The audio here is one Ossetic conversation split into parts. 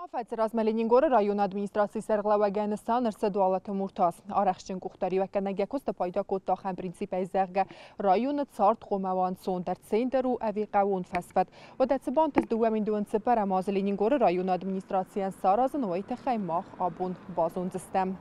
Афӕдзы размӕ Ленингоры районы администрацийы сӕргълӕууӕгӕй нысан ӕрцыд Уалыты Муртаз. Арӕхстджын къухдариуӕггӕнӕг йӕ куысты пайда кодта ахӕм принципӕй, зӕгъгӕ, районы цардхъом ӕмӕ ӕнцондӕр центр у ӕви хъӕууон фӕсвӕд. Уӕдӕ цы бантыст 2024 азы Ленингоры районы администрацийӕн саразын, уый тыххӕй мах абон базондзыстӕм.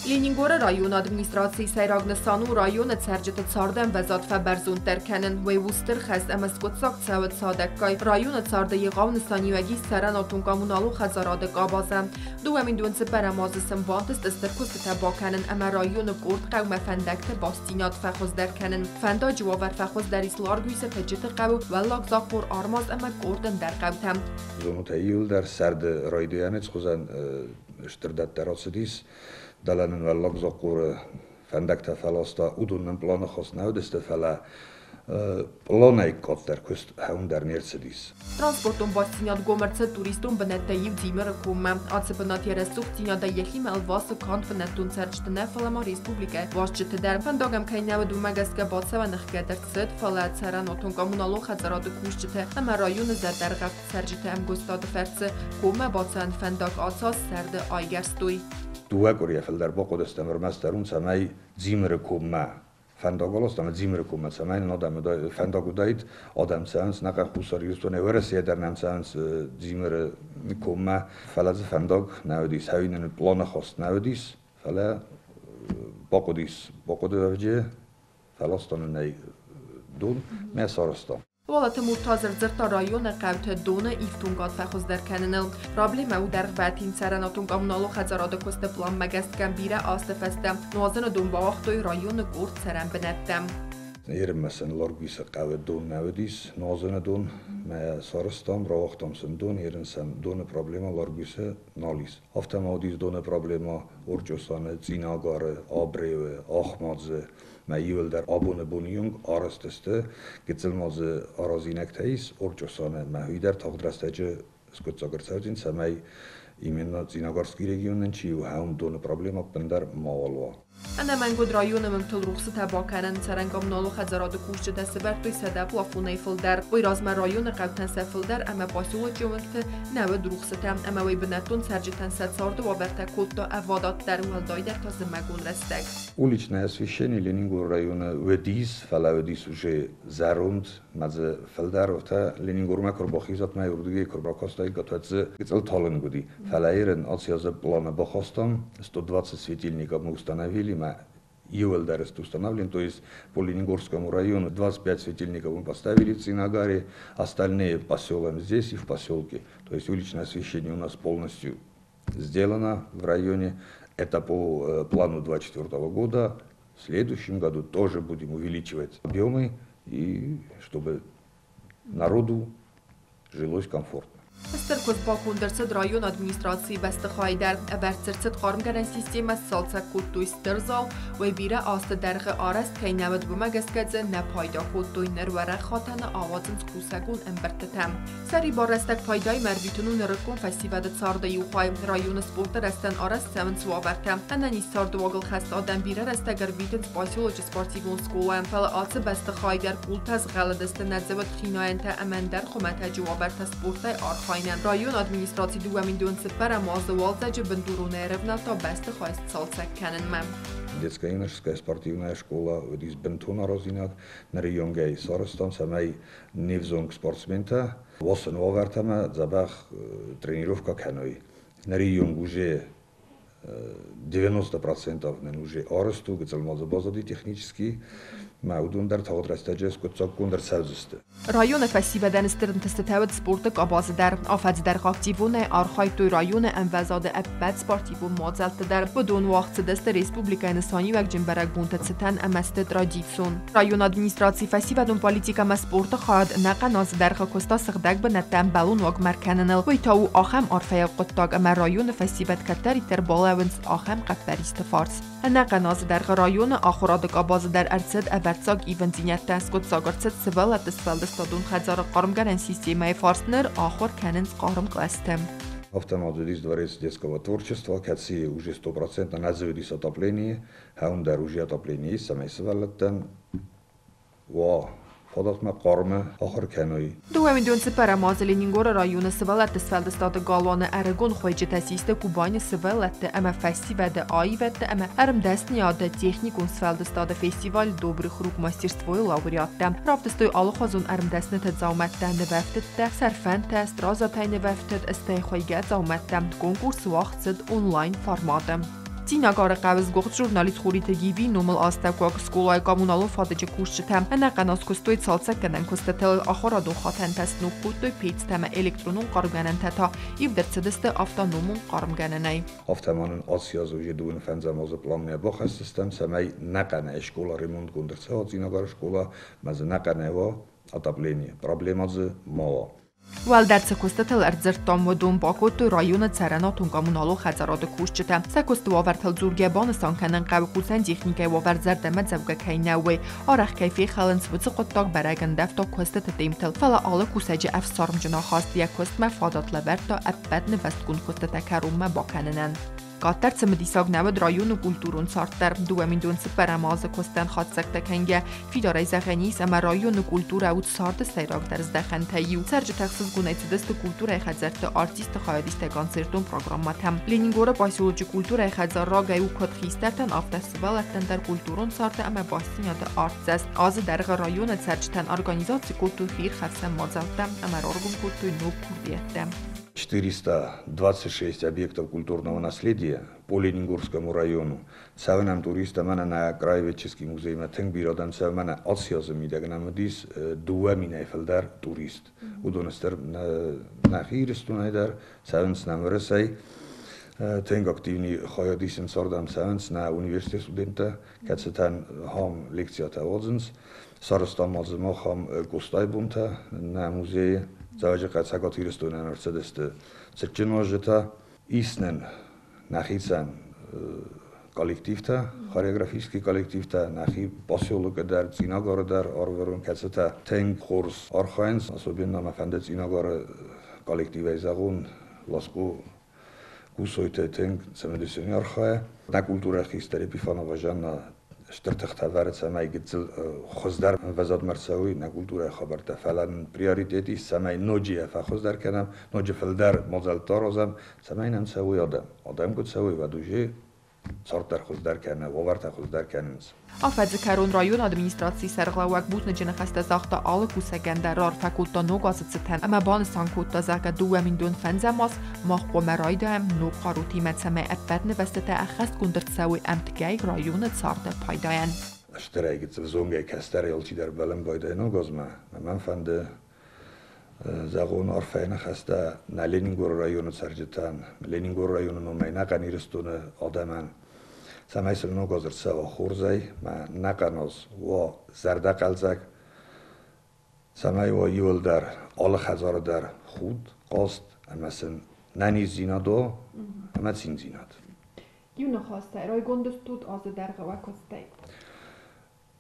Ленингоры районы администрацийы сӕйраг нысан у районы цӕрджыты цардӕмвӕзад фӕбӕрзонддӕр кӕнын. Уый у стыр хӕс ӕмӕ скъуыддзаг цӕуы цадӕггай. Районы царды егъау нысаниуӕг ис цӕрӕнуатон-коммуналон хӕдзарады къабазӕн. 2024 азы сын бантыст стыр куыстытӕ бакӕнын ӕмӕ районы къорд хъӕумӕ фӕндӕгты бастдзинад фӕхуыздӕр кӕнын. Фӕндаджы уавӕр фӕхуыздӕр ис Ларгуисы, Тыджыты хъӕуы, Уӕллаг Захъхъор, Армаз ӕмӕ къорд ӕндӕр хъӕутӕм. Зонут ӕй, иуылдӕр сӕрды райдайӕны цхуызӕн стыр дӕттӕ рацыдис. Дӕлӕ нын Уӕллаг Захъхъоры фӕндӕгтӕ фӕласта, уыдон нын пъланы хос нӕ уыдысты, фӕлӕ пъланӕй къаддӕр куыст хӕуын дӕр не рцыдис. Транспортон бастдзинад гом ӕрцыд туристон бынӕттӕй иу Дзимыры коммӕ. Ацы бынат йӕ рӕсугъддзинадӕй йӕхимӕ ӕлвасы канд бынӕттон цӕрджыты нӕ, фӕлӕ ма республикӕйы уазджыты дӕр. Фӕндаг ӕм кӕй нӕ уыд, уымӕ гӕсгӕ бацӕуӕн ӕхгӕд ӕрцыд, фӕлӕ цӕрӕнуатон-коммуналон хӕдзарады кусджытӕ ӕмӕ районы зӕрдӕргъӕвд цӕрджыты ӕмгуыстады фӕрцы коммӕ бацӕуӕн фӕндаг ацы аз сӕрды айгӕрстой. Дыууӕ къуырийӕ фылдӕр бахъуыдыстӕм ӕрмӕстдӕр уым, цӕмӕй Дзимыры коммӕ фӕндаг аластам Дзимыры коммӕ, цӕмӕй нын адӕм фӕндаг уыдаид, адӕм цӕуынц нӕхъӕн Хуссар Ирыстонӕй Уӕрӕсейӕ дӕр нӕм цӕуынц Дзимыры коммӕ, фӕлӕ дзы фӕндаг нӕ уыдис, ӕви нын пъланы хаст нӕ уыдис, фӕлӕ бахъуыдис, бахъуыды ӕвджы, фӕластам нын ӕй дон, мӕ сарӕзтам. Уалыты Муртаз ӕрдзырдта районы хъӕуты доны ифтонгад фӕхуыздӕр кӕныныл. Проблемӕ у дӕргъвӕтин цӕрӕнуатон-коммуналон хӕдзарады куысты пъланмӕ гӕсгӕ бирӕ азты фӕстӕ нуазыны дон бауагътой районы къорд цӕрӕн бынӕттӕм. Ермӕсӕн Ларгуисы хъӕуы дон нӕ уыдис, нуазыны дон. Мӕ сарӕзтам, рауагътам сын дон, ерын сӕм доны проблемӕ Ларгуисы нал ис. Афтӕ ма уыдис доны проблемӕ Орчъосаны, Цъинагары, Абреуы, Ахмадзы. Мӕ иуылдӕр абоны боны онг арӕзт сты, гыццыл ма дзы аразинӕгтӕ ис Орчъосаны. Мӕ уый дӕр тагъд рӕстӕджы скъуыддзаг ӕрцӕудзӕн, цӕмӕй именно Цъинагарский регионӕн чи у, ахӕм доны проблемӕ ӕппындӕр мауал уа. Ӕнӕмӕнг уыд районы уынгтыл рухсытӕ бакӕнын. Цӕрӕн-коммуналон хӕдзарады кусджытӕ сӕвӕрдтой 100 плафонӕй фылдӕр. Уый размӕ районы хъӕутӕн сӕ фылдӕр ӕмӕ поселочы уынгты нӕ уыд рухсытӕ, ӕмӕ уый бынӕттон цӕрджытӕн сӕ царды уавӕртӕ кодта ӕвадатдӕр, уӕлдайдӕр та зымӕгон рӕстӕг. Уличное освещение Ленингоры районы уыдис, фӕлӕ уыдис уже зӕронд, мӕ дзы фылдӕр уӕртӕ Ленингормӕ куы рбахизат, мӕ уырдыгӕй куы рбакастаиккат, уӕд дзы гыццыл талынг уыди. Фӕлӕ ерын ацы азы планы бахастам, 120 светильников мы установили, мӕ иуылдӕр установлен, то есть по Ленингорскому району 25 светильников мы поставили в Цинагаре, остальные по селам здесь и в поселке. То есть уличное освещение у нас полностью сделано в районе. Это по плану 2024 года. В следующем году тоже будем увеличивать объемы, и чтобы народу жилось комфортно. Стыр куыст баконд ӕрцыд районы администрацийы бӕстыхайы дӕр. Ӕвӕрд ӕрцыд хъармгӕнӕн системӕ, сцалцӕг кодтой стыр зал. Уый бирӕ азты дӕргъы арӕзт кӕй нӕ уыд, уымӕ гӕсгӕ дзы нӕ пайда кодтой. Ныр уӕрӕх хатӕны ауадзынц кусӕгон ӕмбырдтытӕ. Сӕрибар рӕстӕг пайдаимӕ ӕрвитын у нырыккон фӕсивӕды царды иу хай. Районы спорты рӕзтӕн арӕзт цӕуынц уавӕртӕ. Ӕнӕниз цардыуагыл хӕст адӕм бирӕ рӕстӕг ӕрвитынц поселочы спортивон скъолайы. Фӕлӕ ацы бӕстыхай дӕр къултӕ згъӕлыдысты, нӕ дзы уыд хинайӕнтӕ ӕмӕ ӕндӕр хуымӕтӕджы уавӕртӕ спортӕй архайынӕн. Районы администраци 2004 азы уалдзӕджы бындуронӕй ӕрӕвнӕлдта бӕстыхай сцалцӕг кӕнынмӕ. Детско-юношеская спортивная школа уыдис бынтон аразинаг, ныры онгӕй сарӕзтам, цӕмӕй не взонг спортсментӕ уасын уавӕртӕмӕ дзӕбӕх тренировка кӕной. Ныры онг уже 90% нын уже арӕзт у, гыццыл ма дзы баззади технически, мӕ уыдон дӕр тагъд рӕстӕджы скъуыддзаггонд ӕрцӕудзысты. Районы фӕсивӕдӕн стыр ӕнтыстытӕ уыд спорты къабазы дӕр. Афӕдзы дӕргъы активонӕй архайдтой районы ӕмвӕзады ӕппӕт спортивон мадзӕлтты дӕр. Уыдон уагъд цыдысты республикӕйы нысаниуӕгджын бӕрӕгбонты цытӕн ӕмӕ сты традицион. Районы администрацийы фӕсивӕдон политикӕ ӕмӕ спорты хайад ӕнӕхъӕн азы дӕргъы куыста сыгъдӕг бынӕттӕ ӕмбӕлон уагмӕ ӕркӕныныл. Уый та у ахӕм арфӕйаг хъуыддаг, ӕмӕ районы фӕсивӕд кӕддӕриддӕр балӕууынц ахӕм хъӕппӕристы фарс. Ӕнӕхъӕн азы дӕргъы районы ахуырады къабазы дӕр ӕрцыд ӕвӕрццаг ивындзинӕдтӕ. Скъуыддзаг ӕрцыд сывӕллӕтты сфӕлдыстадон хӕдзары хъармгӕнӕн системӕйы фарст, ныр ахуыр кӕнынц хъарм кълӕсты. Афтӕ ма уыдис Дворец детского творчества, кӕцыйы уже стопроцентно нӕ дзы уыдис отопление, хӕуын дӕр уже отопление ис, цӕмӕй сывӕллӕттӕн уа. фадат ма хъармы ахуыр кӕной. 2004 азы Ленингоры районы сывӕллӕтты сфӕлдыстады галуаны ӕрыгон хуыйджытӕ систы Кубаны сывӕллӕтты ӕмӕ фӕсивӕды аивӕдты ӕмӕ ӕрмдӕсныйады техникон сфӕлдыстады фестиваль «Добрых рук мастерство»-йы лауреаттӕ. Равдыстой алыхуызон ӕрмдӕсныты дзаумӕттӕ, нывӕфтыдтӕ, сӕрфӕнтӕ, стразатӕй нывӕфтыд, стӕй хуыйгӕ дзаумӕттӕ. Конкурс уагъд цыд онлайн форматы. Цъинагары хъӕуы сгуыхт журналист Хуриты Гивийы номыл астӕуккаг скъолайы коммуналон фадыджы кусджытӕ ӕнӕхъӕн аз куыстой цалцӕггӕнӕн куыстытыл, ахуырадон хатӕнтӕ сног кодтой пецтӕ ӕмӕ электронон хъармгӕнӕнтӕ та ивд ӕрцыдысты автономон хъармгӕнӕнӕй. Афтӕ ма нын ацы аз уже 25 азы планмӕ бахӕсдзыстӕм, цӕмӕй нӕхъӕнӕй скъола ремонтгонд ӕрцӕуа Цъинагары скъола, ӕмӕ дзы нӕхъӕнӕй уа отопление, проблема дзы ма уа. Уӕлдӕр цы куыстытыл ӕрдзырдтам, уыдон бакодтой районы цӕрӕнуатон-коммуналон хӕдзарады кусджытӕ. Сӕ куысты уавӕртыл дзургӕ банысан кӕнын хъӕуы, кусӕн техникӕйы уавӕр зӕрдӕмӕдзӕугӕ кӕй нӕу, уый. Арӕх кӕй фехӕлынц, уыцы хъуыддаг бӕрӕг ӕндӕвта куыстыты темтыл, фӕлӕ алы кусӕджы ӕфсармджын ахаст йӕ куыстмӕ фадат лӕвӕрдта ӕппӕт нывӕзтгонд куыстытӕ кӕронмӕ бакӕнынӕн. Къаддӕр цымыдисаг нӕ уыд районы культурон цард дӕр. 2004 азы куыстӕн хатдзӕгтӕ кӕнгӕ, фидарӕй зӕгъӕн ис, ӕмӕ районы культурӕ у царды сӕйрагдӕр здӕхӕнтӕй иу. Цӕрджытӕ ӕхсызгонӕй цыдысты культурӕйы хӕдзӕртты артистты хайадистӕй концертон программӕтӕм. Ленингоры поселочы культурӕйы хӕдзар рагӕй у куыд хистӕртӕн, афтӕ сывӕллӕттӕн дӕр культурон царды ӕмӕ бастдзинады артдзӕст. Азы дӕргъы районы цӕрджытӕн организаци кодтой хиирхӕфсӕн мадзӕлттӕ ӕмӕ раргом кодтой ног курдиӕттӕ. 426 объектов культурного наследия по Ленингорскому району. Цӕуынӕм туристтӕ мӕнӕ нӕ краеведческий музеймӕ тынг бирӕ адӕм цӕуы, мӕнӕ ацы азы мидӕг нӕм уыдис 2000-ӕй фылдӕр турист. Уыдон стыр нӕхи Ирыстонӕй дӕр цӕуынц нӕм Уӕрӕсӕй. Тынг активный хайад исынц ардӕм цӕуынц нӕ университеты студенттӕ, кӕцытӕн ахӕм лекциятӕ уадзынц. Сарӕзтам ма дзы мах ам Къостайы бонтӕ нӕ музейы. Дзӕуджыхъӕу Цӕгат Ирыстонӕн ӕрцыдысты цытджын уазджытӕ. Ис нын нӕхицӕн коллективтӕ, хореографический коллективтӕ, нӕхи поселокы дӕр, Цъинагары дӕр арвырон, кӕцытӕ тынг хорз архайынц. Особенно мӕ фӕнды Цъинагары коллективӕй зӕгъон, Ласко Гусойты тынг цымыдисон архайы. Нӕ культурӕйы хистӕр Епифанова Жанна стыр тыхтӕ вӕры, цӕмӕй гыццыл хуыздӕр ӕмвӕзадмӕ ӕрцӕуой нӕ культурӕйы хабӕрттӕ. Фӕлӕ нын приоритет ис, цӕмӕй ноджы йӕ фӕхуыздӕр кӕнӕм, ноджы фылдӕр мадзӕлттӕ аразӕм, цӕмӕй нӕм цӕуой адӕм. Адӕм куы цӕуой, уӕд уже цард дӕр хуыздӕр кӕны, уавӕртӕ хуыздӕр кӕнынц. Афӕдзы кӕрон районы администрацийы сӕргълӕууӕг бузныджы ныхӕстӕ загъта алы кусӕгӕн дӕр, раарфӕ кодта ног азы цытӕн ӕмӕ банысан кодта, зӕгъгӕ, 2005 аз мах хъуамӕ райдайӕм ног хъарутимӕ, цӕмӕй ӕппӕт нывӕзтытӕ ӕххӕстгонд ӕрцӕуой ӕмткӕй районы царды пайдайӕн. Стырӕй гыццыл зонгӕ кӕстӕрӕй алчидӕр бӕллын байдайы ног азмӕ. Мӕн фӕнды зӕгъон арфӕйы ныхӕстӕ нӕ Ленингоры районы цӕрджытӕн, Ленингоры районы номӕй нӕхъӕн Ирыстоны адӕмӕн, цӕмӕй сын ног аз ӕрцӕуа хорзӕй, мӕ нӕхъӕн аз уа зӕрдӕхъӕлдзӕг, цӕмӕй уа иуылдӕр алы хӕдзары дӕр худ, хъазт ӕмӕ сын нӕниздзинад уа ӕмӕ циндзинад. Иу ныхасӕй, райгонд стут азы дӕргъы уӕ куыстӕй?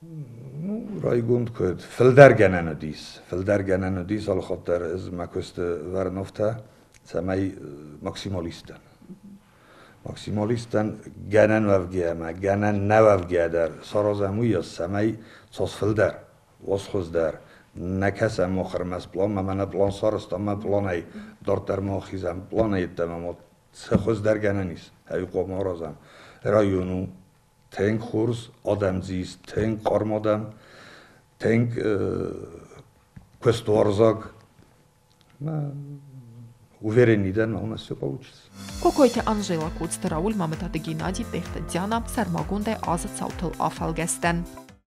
Ну, райгонд куыд фылдӕр гӕнӕн уыдис. Фылдӕр гӕнӕн уыдис, алыхатт дӕр ӕз мӕ куысты вӕрын афтӕ, цӕмӕй максималист дӕн. Максималист дӕн гӕнӕн уӕвгӕ ӕмӕ гӕнӕн нӕ уӕвгӕ дӕр саразӕм уыйас, цӕмӕй цас фылдӕр, уас хуыздӕр. Нӕ кӕсӕм мах ӕрмӕст планмӕ, мӕнӕ план сарӕзтам, мӕ планӕй дарддӕр ма ахизӕм, планӕй йеддӕмӕ ма цы хуыздӕр гӕнӕн ис, ӕви хъуамӕ аразӕм. Район у тынг хорз, адӕм дзы ис тынг хъарм адӕм, тынг куыстуарзаг. Уверен дӕн, у нас все получится. Кокойты Анжела, Коцты Рауль, Мамытаты Геннадий, Тъехты Диана, сӕрмагондӕй азы цаутыл афӕлгӕстӕн.